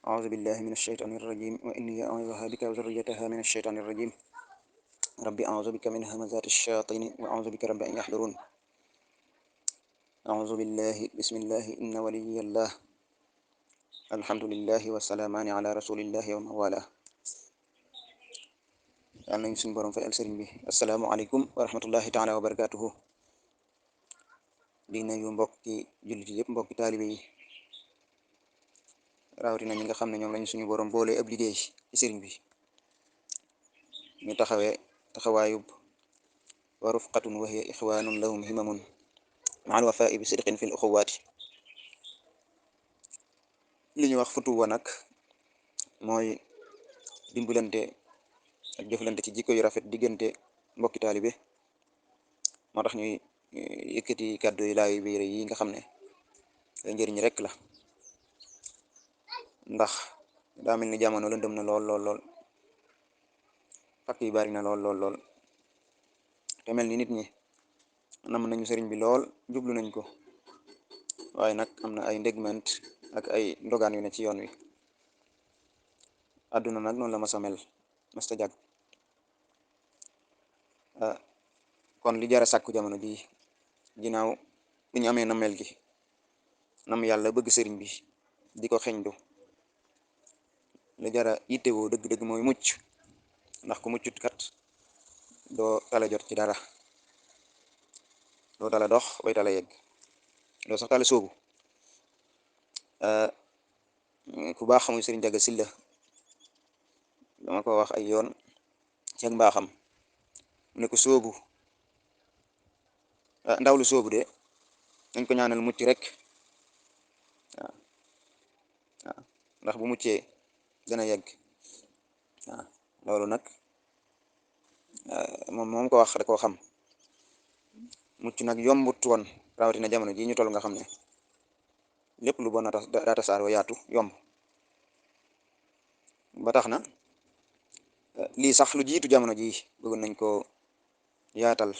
أعوذ بالله من الشيطان الرجيم وإني أعوذها بك وذريتها من الشيطان الرجيم ربي أعوذ بك من همزات الشياطين وأعوذ بك رب أن يحضرون أعوذ بالله بسم الله إن ولي الله الحمد لله والسلامان على رسول الله ومن والاه yàlla nañ suñu borom fayal sëriñ bi asalaamualeykum wa rahmatullahi taala wa barakatuhu di nuyu mbokki jullit yëpp mbokki taalibe yi rawatina ñi nga xam ne ñoom lañu suñu borom boole ab liggéey ci sëriñ bi ñu taxawaayub wa rufqatun wa hiya ixwanun lahum himamun maal wafaa'i bi sidqin fil uxuwaati li ñu wax futuwa nag mooy dimbalante ak jëflante ci jikko yu rafet diggante mbokki taalibe moo tax ñuy yëkkati kàddu yu laay biir yi nga xam ne ay njëriñ rek la ndax daa mel ni jamono lëndëm na lool fakk yi bari na lool te mel ni nit ñi nam nañu sëriñ bi lool jublu nañ ko waaye nag am na ay ndegment ak ay ndogaan yu ne ci yoon wi àdduna nag noonu la masa mel masta jag kon li jara sàkku jamono ji ginnaaw bi ñu amee namel gi nam yàlla bëgg sëriñ bi di ko xeñdu li jara yittewoo dëgg-dëgg mooy mucc ndax ku muccut kat doo tala jot ci dara doo tala dox bay tala yegg doo sax tala soobu ku baax xamuy sëriñ Jaga Silla dama ko wax ay yoon ci ak mbaaxam mu ne ko soobu ndaw lu soobu de dañ ko ñaanal mucc rek waaw ndax bu muccee dana yegg waaw loolu nag moom ko wax da koo xam mucc nag yombut woon rawatina jamono ji ñu toll nga xam ne lépp lu bon daa tasaaroo yaatu yomb ba tax na lii sax lu jiitu jamono ji bëggoon nañ ko yaatal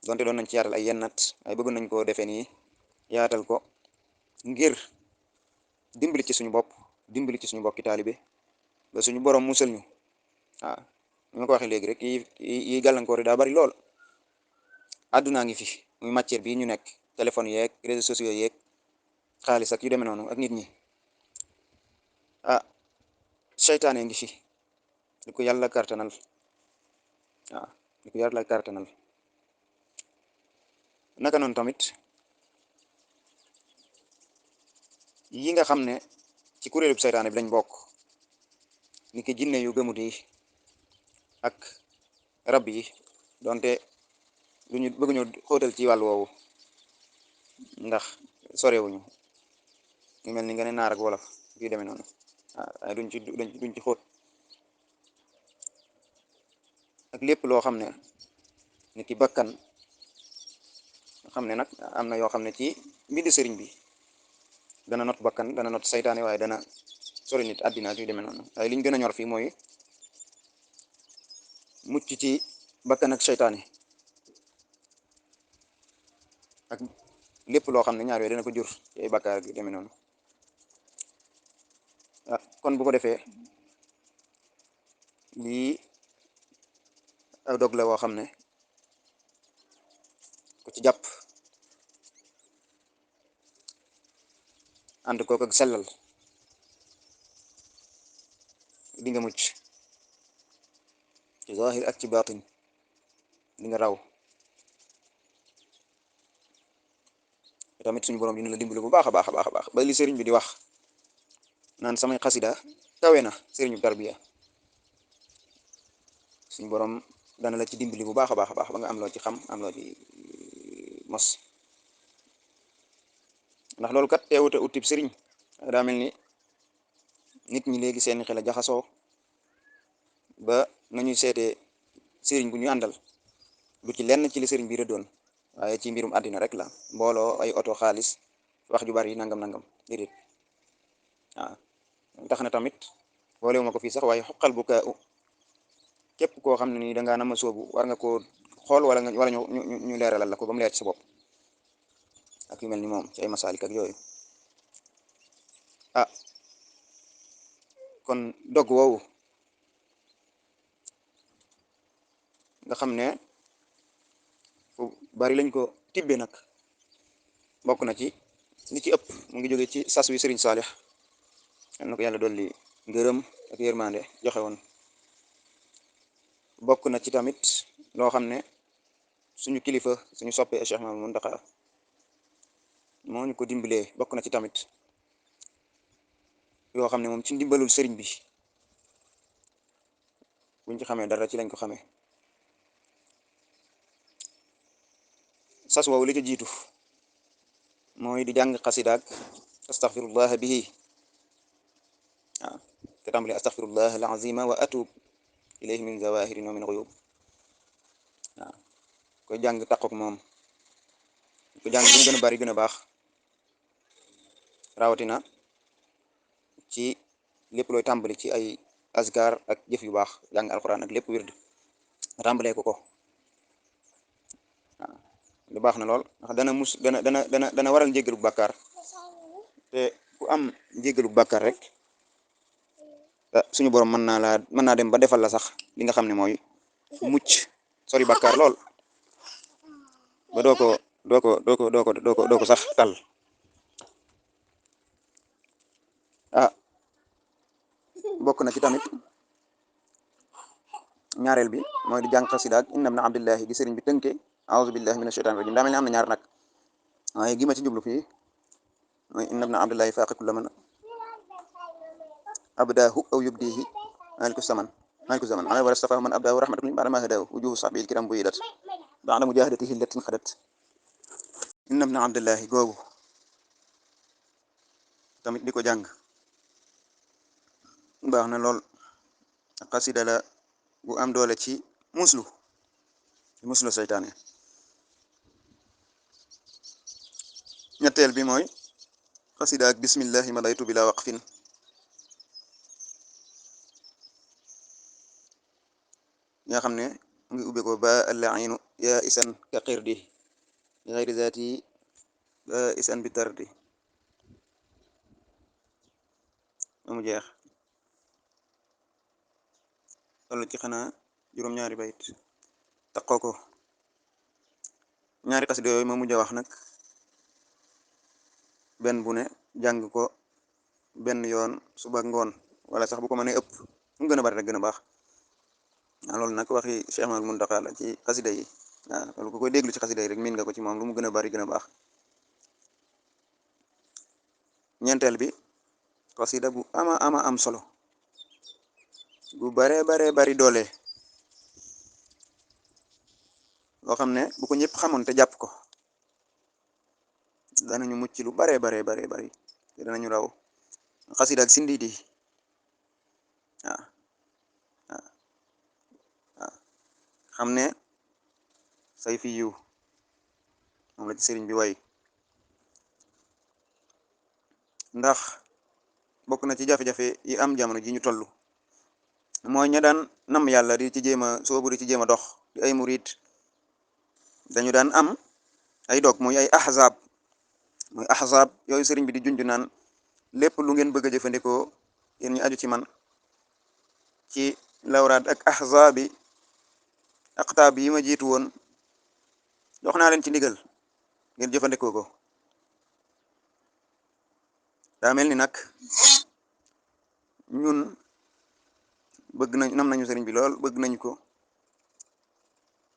donte doon nañ ci yaatal ay yennat ay bëggoon nañ koo defee nii yaatal ko ngir dimbali ci suñu bopp dimbali ci suñu bokki taalibe ba suñu borom musal ñu waaw ni ma ko waxee léegi rek yi gàllankoor yi daa bari lool àddunaa ngi fi muy matière bii ñu nekk téléphone yeeg réseaux sociaux yeeg xaalis ak yu demee noonu ak nit ñi seytaane ngi fi di ko yàlla kartanal waaw di ko yàlla kartanal naka noonu tamit yi nga xam ne ci kuréelub seytaane bi lañ bokk ni ki jinne yu gëmut yi ak rab yi donte duñu bëgguñu xóotal ci wàll woowu ndax sorewuñu ñu mel ni nga ne naar ak wolof yu demee noonu waaye duñ ci xóot ak lépp loo xam ne ni ki bakkan xam ne nag am na yoo xam ne ci mbindi sëriñ bi dana not bakkan dana not saytaane waaye dana sori nit àddina ak yu demee noonu waaye liñ gën a ñor fii mooy mucc ci bakkan ak saytaane ak lépp loo xam ne ñaar yooyu dana ko jur ci ay bakkaar ak yu demee noonu kon bu ko defee lii aw dog la woo xam ne ku ci jàpp ànd kook ak sellal di nga mucc ci zahir ak ci baatin di nga raw tamit suñu borom dina la dimbali bu baax a baax a baax a baax ba li sëriñ bi di wax naan samay xasida kawe na sëriñu tarbiya suñu borom dana la ci dimbali bu baax a baax a baax ba nga am loo ci xam am loo ci mos ndax loolu kat teewut a utib sëriñ daa mel ni nit ñi léegi seeni xel a jaxasoo ba nañuy seetee sëriñ bu ñu àndal du ci lenn ci li sëriñ bi rëddoon waaye ci mbirum àddina rek la mbooloo ay oto xaalis wax ju bari nangam déedéet waaw tax na tamit boolewu ma ko fii sax waaye xoqal bu kaa képp koo xam ne nii dangaa nama soobu war nga koo xool wala ñu leeralal la ko ba mu leer ci sa bopp ak yu mel ni moom ci ay masaalik ak yooyu kon dog woowu nga xam ne fu bari lañ ko tibbe nag bokk na ci li ci ëpp mu ngi jóge ci sas wi Sëriñ Saalix yal na ko yàlla dolli ngërëm ak yërmande joxe woon. bokk na ci tamit loo xam ne suñu kilifa suñu soppee Cheikh Mamadou Mountakha moo ñu ko dimbalee. bokk na ci tamit yoo xam ne moom ci ndimbalul sëriñ bi buñ ci xamee dara ci lañ ko xamee. sas woowu li ci jiitu mooy di jàng xasidaak astaghfirullah bihi waaw te tàmbali astaghfirullah alazima wa atub ilayhi min zawahirin wa min ghuyub waaw koy jàng taqook moom ko jàng bu gën a bari gën a baax rawatina ci lépp looy tàmbali ci ay azkar ak jëf yu baax jàng alquran ak lépp wird tàmbalee ko waaw lu baax na lool ndax dana waral njéggalu bàkkaar te ku am njéggalu bàkkaar rek suñu borom mën naa dem ba defal la sax li nga xam ne mooy mucc sori bàkkaar lool ba doo ko sax tal bokk na ci tamit ñaareel bi mooy di jàng xasida ak inna ibna abdillahi gi sëriñ bi tënke a'udhu billahi minash shaitanir rajim daa mel ne am na ñaar nag waaye gi ma ci jublu fii mooy inna ibna abdillahi faaqa kulla man abdaahu aw yubdihi maliku zaman ana wala stafa man abdaahu rahmatan ba'da ma hadahu wujuhu sahbihi kiram buyidat ba'da mujahadatihi allatin xadat inna ibna abdillahi googu tamit di ko jàng baax na lool xasida la bu am doole ci muslu seytaane. ñetteel bi mooy xasida ak bismillahi malaytu bila waqfin nga xam ne mu ngi ubbe ko ba allainu ya isan ka xirdi xayri zaati ba isan bi tardi mu jeex toll ci xanaa juróom-ñaari bayit taqoo ko. ñaari xasida yooyu ma mujj a wax nag benn bu ne jàng ko benn yoon suba ngoon wala sax bu ko mënee ëpp mu gën a bari rek gën a baax loolu nag waxi Cheikh Mamadou Mountakha la ci xasida yi waaw loolu ku koy déglu ci xasida yi rek miin nga ko ci moom lu mu gën a bari gën a baax. ñeenteel bi xasida bu ama am solo bu bare bari doole loo xam ne bu ko ñëpp xamoon te jàpp ko danañu mucc lu bare bari te danañu raw xasida ak sindiidi waaw xam ne say fi yiw moom la ci sëriñ bi way ndax bokk na ci jafe-jafe yi am jamono ji ñu toll mooy ña daan nam yàlla di ci jéem a soobu di ci jéem a dox di ay murid dañu daan am ay dog muy ay ahzab yooyu sëriñ bi di junj naan lépp lu ngeen bëgg a jëfandikoo yéen ñu aju ci man ci lawraat ak ahzabi aqtaab yi ma jiitu woon jox naa leen ci ndigal ngeen jëfandikoo ko. daa mel ni nag ñun nam nañu sëriñ bi lool bëgg nañ ko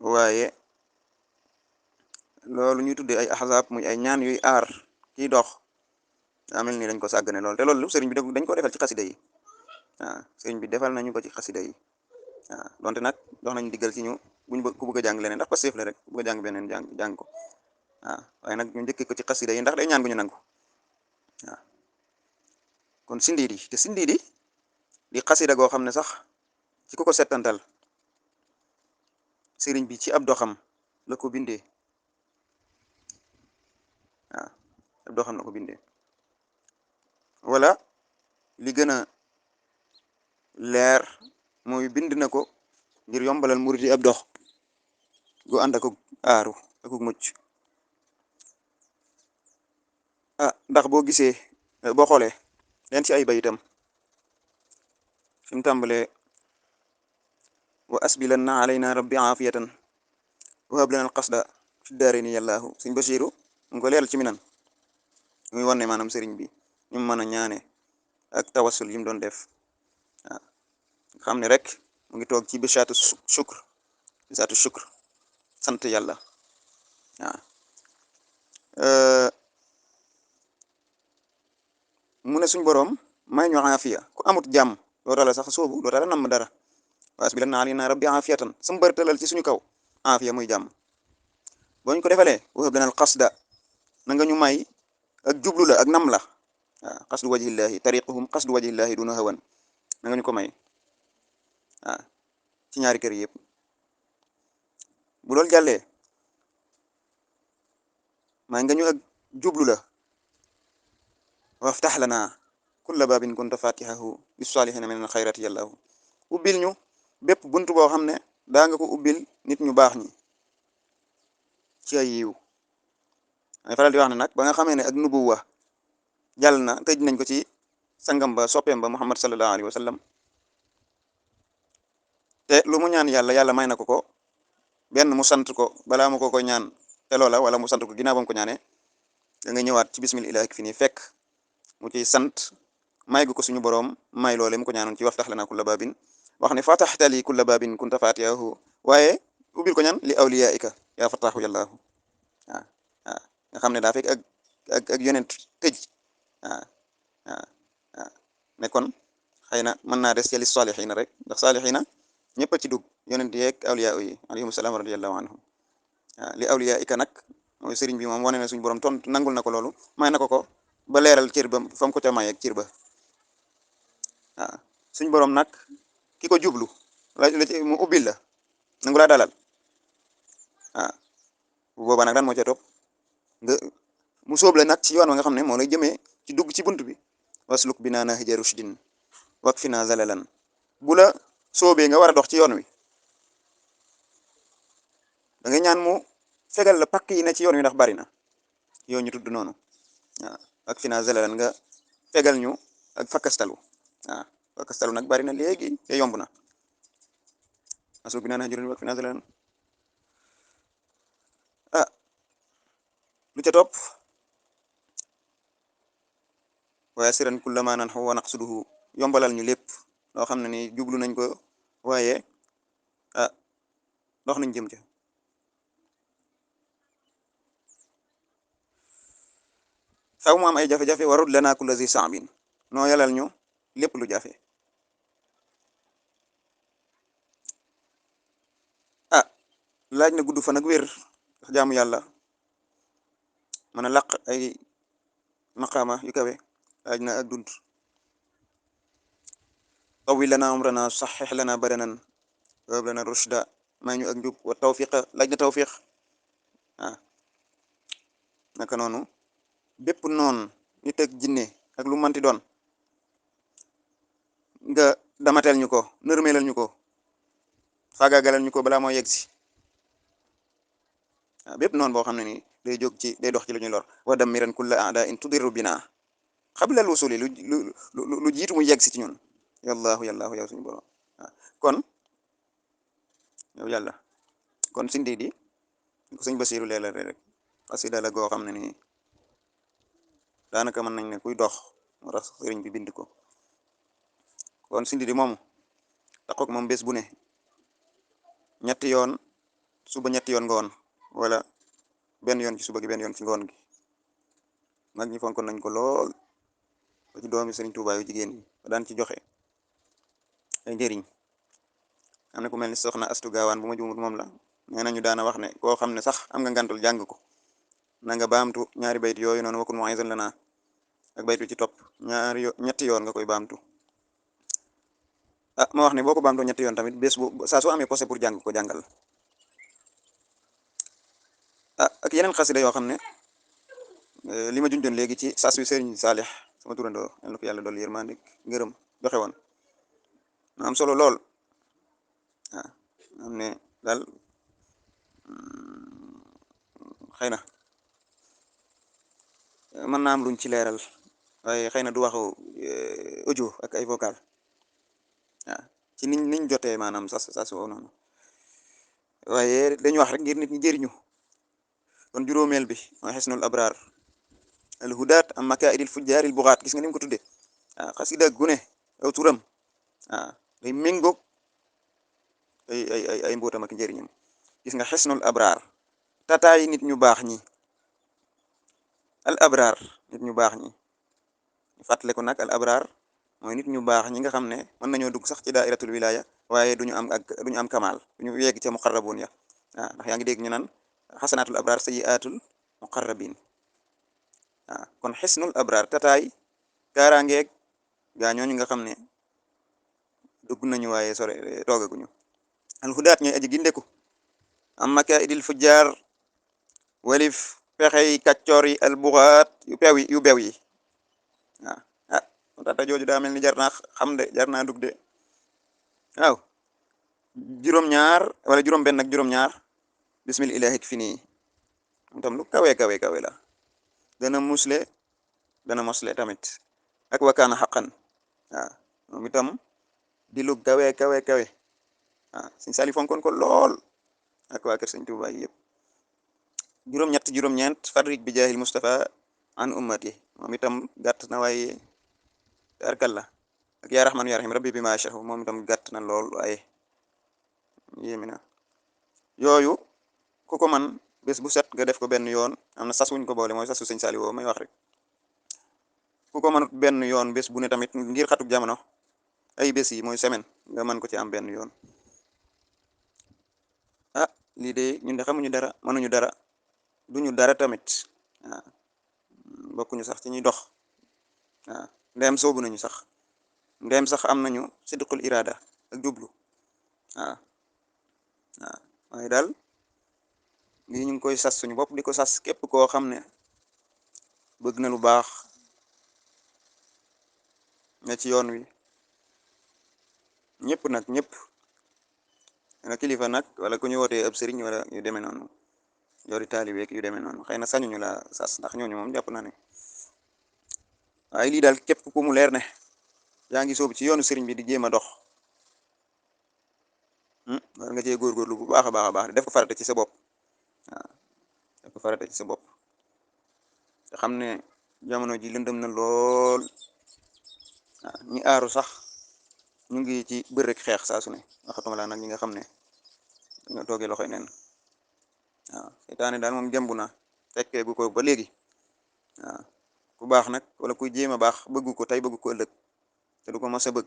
waaye loolu ñuy tuddee ay ahzab muy ay ñaan yuy aar kiy dox daa mel ni dañ ko sàggane lool te loolu sëriñ bi dañ ko defal ci xasida yi waaw sëriñ bi defal nañu ko ci xasida yi waaw donte nag dox nañu diggal ci ñu ku bëgg a jàng leneen ndax pastéef la rek ku bëgg a jàng beneen jàng ko waaw waaye nag ñu njëkkee ko ci xasida yi ndax day ñaan gu ñu nangu waaw kon sindiidi te sindiidi di xasida goo xam ne sax ci ku ko settantal sëriñ bi ci ab doxam la ko bindee waaw ab doxam la ko bindee wala li gën a leer mooy bind na ko ngir yombalal murid yi ab dox gu ànd ak aaru ak mucc ndax boo gisee boo xoolee leen ci ay bayitam fi mu tàmbalee wa asbilanna alayna rabbi aafiyatan wa hab lana al qasda fi daarayni yàllaahu sëñ Basiiru mu ngi ko leeral ci minan muy wan ne maanaam sëriñ bi ñu mën a ñaane ak tawassul yi mu doon def waaw xam ne rek mu ngi toog ci bisaatu shukr bisaatu shukr sant yàlla waaw mu ne suñ boroom may ñu aafiya ku amut jàmm loolu la sax soobu loolu la namm dara waas bi la naa na rabbi aafiyatan su mbërtalal ci suñu kaw aafiya muy jàmm boo ñu ko defalee wahab lana al qasda na nga ñu may ak jublu la ak nam la waaw qasdu wajhillahi tariquhum qasdu wajhillahi duna hawan na nga ñu ko may waaw ci ñaari kër yëpp bu loolu jàllee may nga ñu ak jublu la waftax lana kulla babin kunta fatihahu lissalihina min al xayrati yàllaahu ubbil ñu bépp bunt boo xam ne daa nga ko ubbil nit ñu baax ñi ci ay yiw ay faral di wax ne nag ba nga xamee ne ak nubuwa jàll na tëj nañ ko ci sangam ba soppeem ba muhammad sallallahu alayhi wa sallam te lu mu ñaan yàlla yàlla may na ko ko benn mu sant ko balaa mu ko ñaan te loola wala mu sant ko ginnaaw ba mu ko ñaanee da nga ñëwaat ci bismillah fi nii fekk mu ciy sant may gu ko suñu boroom may loole mu ko ñaanoon ci waftax lana kulla babin wax ne fataxta li kulla babin kunta fatihahu waaye ubbil ko ñaan li awliyaika yaa fataxu yàllaahu waaw waaw nga xam ne daa fekk ak yonent tëj waaw waaw waaw ne kon xëy na mën naa des ci li saalixiina rek ndax saalixiina ñëpp a ci dugg yonent yeeg awliya yi alayhim salaam radiyallahu anhum waaw li awliyaika nag mooy sëriñ bi moom wane na suñu borom tontu nangul na ko loolu may na ko ko ba leeral cër ba fa mu ko ca mayeeg cër ba waaw suñu borom nag ki ko jublu la mu ubbil la nangu laa dalal waaw bu boobaa nag daan moo ca topp nga mu sóob la nag ci yoon wa nga xam ne moo lay jëmee ci dugg ci bunt bi wasluk binaa nahja rushdin wakfina zalalan bu la soobee nga war a dox ci yoon wi da nga ñaan mu fegal la pakk yi ne ci yoon wi ndax bari na yow ñu tudd noonu waaw wakfina zalalan nga fegal ñu ak fakkastalu waaw fakkastalu nag bari na léegi te yomb na wasluk binaa nahja rushdin wakfina zalalan lu ca topp waaye siran kullama nan xaw wa naqsuduhu yombalal ñu lépp loo xam ne ni jublu nañ ko waaye dox nañ jëm ca xaw mu am ay jafe-jafe warut lana kulla zi saabin noo yalal ñu lépp lu jafe laaj na gudd fan ak wér ndax jaamu yàlla mën a laq ay maqaama yu kawe laaj na ak dund tawil lana umrana saxix lana badanan wahab lana rushda may ñu ak njub wa tawfiqa laaj na tawfiq naka noonu bépp noon nit ak jinne ak lu manti doon nga damateel ñu ko nërmeelal ñu ko faagaagalal ñu ko balaa moo yegg si bépp noonu boo xam ne ni day dox ci lu ñuy lor wa dammiran kulla aada in tudirru bina xablal wusuli lu jiitu mu yegg si ci ñun yàllaahu yàllaahu yow suñu borom kon yow yàlla kon sindi di ko sëñ Basiiru leelal rek xasida la goo xam ne ni daanaka mën nañ ne kuy dox moo tax sëriñ bi bind ko kon sindi di moomu taxoog moom bés bu ne ñetti yoon suba ñetti yoon ngoon wala benn yoon ci suba gi benn yoon ci ngoon gi mag ñi fonkoon nañ ko lool ba ci doomi sëriñ Tuubaa yu jigéen yi daan ci joxe ay njëriñ am na ku mel ni soxna astu gaawaan bu ma juumut moom la nee nañu daana wax ne koo xam ne sax am nga ngantul jàng ko na nga baamtu ñaari bayt yooyu noonu wakun mu'izan lana ak baytu ci topp ñetti yoon nga koy baamtu ma wax ne boo ko baamtoo ñetti yoon tamit bés bu saa soo amee posé pour jàng ko jàngal ak yeneen xasida yoo xam ne li ma junjoon léegi ci sas wi sëriñ Saalix sama turandoo yal na ko yàlla dolli yërmande ngërëm joxe woon ma am solo lool am ne daal xëy na mën naa am luñ ci leeral waaye xëy na du waxu audio ak ay vocal waaw ci niñ jotee maanaam sas woo noonu waaye dañu wax rek ngir nit ñi jëriñu kon juróomeel bi mooy xisnul abraar al hudaat am makaidil fujjaaril buxaat gis nga ni mu ko tuddee waaw xasida gune aw turam waaw day méngoog ay mbootam ak njëriñam gis nga xisnul abraar tataay nit ñu baax ñi al abraar nit ñu baax ñi ñu fàttale ko nag al abraar mooy nit ñu baax ñi nga xam ne mën nañoo dugg sax ci daairatul wilaya waaye duñu am kamaal duñu yegg ca muqarrabun ya waaw ndax yaa ngi dégg ñu naan xasanaatul abraar sayyiaatul muqarrabin waaw kon xisnul abraar tataay kaaraangeeg gaa ñooñu nga xam ne dugg nañu waaye sore toogaguñu alhudaat ñooy aji gindeku am makaidil fujjaar walif pexey kàccoor yi albuxaat yu bew yi waaw ah tata jooju daa mel ni jar naa xam de jar naa dugg de waaw juróom-ñaar wala juróom-benn ak juróom-ñaar bismil ilahi fi nii tam lu kawe la dana musle dana mosle tamit ak wakaana xaqan waaw moom itam di lu kawe waaw sëñ Saliou fonkoon ko lool ak waa kër sëñ Tuubaa yëpp juróom-ñett juróom-ñeent fadrik bi jaahil Mustafa an ummati moom itam gàtt na waaye tarkal la ak yaa rahman yaa rahim rabbi bi ma yashrah moom itam gàtt na lool waaye yéemi na yooyu ku ko man bés bu set nga def ko benn yoon am na sas wuñ ko boole mooy sasu sëñ Saliou woo may wax rek ku ko manut benn yoon bés bu ne tamit ngir xatuk jamono ay bés yi mooy semaine nga mën ko ci am benn yoon ah lii de ñun de xamuñu dara mënuñu dara duñu dara tamit waaw bokkuñu sax ci ñuy dox waaw ndeem soobu nañu sax ndeem sax am nañu sidqul irada ak jublu waaw waaye daal lii ñu ngi koy sas suñu bopp di ko sas képp koo xam ne bëgg na lu baax ne ci yoon wi ñëpp nag ñëpp na kilifa nag wala ku ñu wootee ab sëriñ wala yu demee noonu yoori taalibeek yu demee noonu xëy na sañuñu la sas ndax ñooñu moom jàpp na ne waaye lii daal képp ku mu leer ne yaa ngi soobu ci yoonu sëriñ bi di jéem a dox war nga cee góorgóorlu bu baax a baax def ko farata ci sa bopp waaw def ko farata ci sa bopp te xam ne jamono ji lëndëm na lool waaw ñi aaru sax ñu ngi ci bër rek xeex saa su ne waxatuma laa nag ñi nga xam ne dañoo toogee loxoy neen waaw seytaane daal moom jëmb na fekkee gu ko ba léegi waaw ku baax nag wala kuy jéem a baax bëggu ko tey bëggu ko ëllëg te du ko mas a bëgg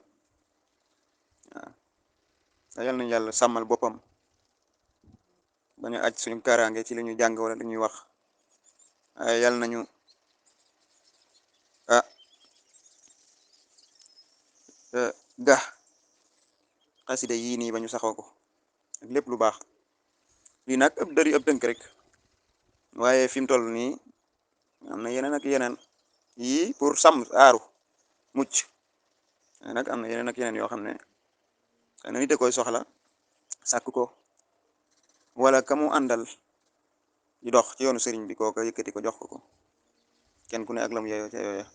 waaw yal nañu yàlla sàmmal boppam bañu aj suñu kaaraange ci li ñuy jàng wala li ñuy wax waaye yal nañu ga xasida yii nii ba ñu saxoo ko ak lépp lu baax lii nag ëpp dari ëpp tënk rek waaye fi mu toll nii am na yeneen ak yeneen yii pour sàmm aaru mucc nag am na yeneen ak yeneen yoo xam ne xëy na nit a koy soxla sàkk ko wala ka mu àndal di dox ci yoonu sëriñ bi kooka yëkkati ko jox ko kenn ku ne ak lam yeyoo ca yooya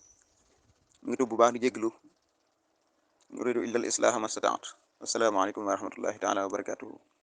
ngi tub bu baax di jéglu uridu illa al islaha ma stataat assalaamu aleykum wa rahmatullahi taala wa barakatuhu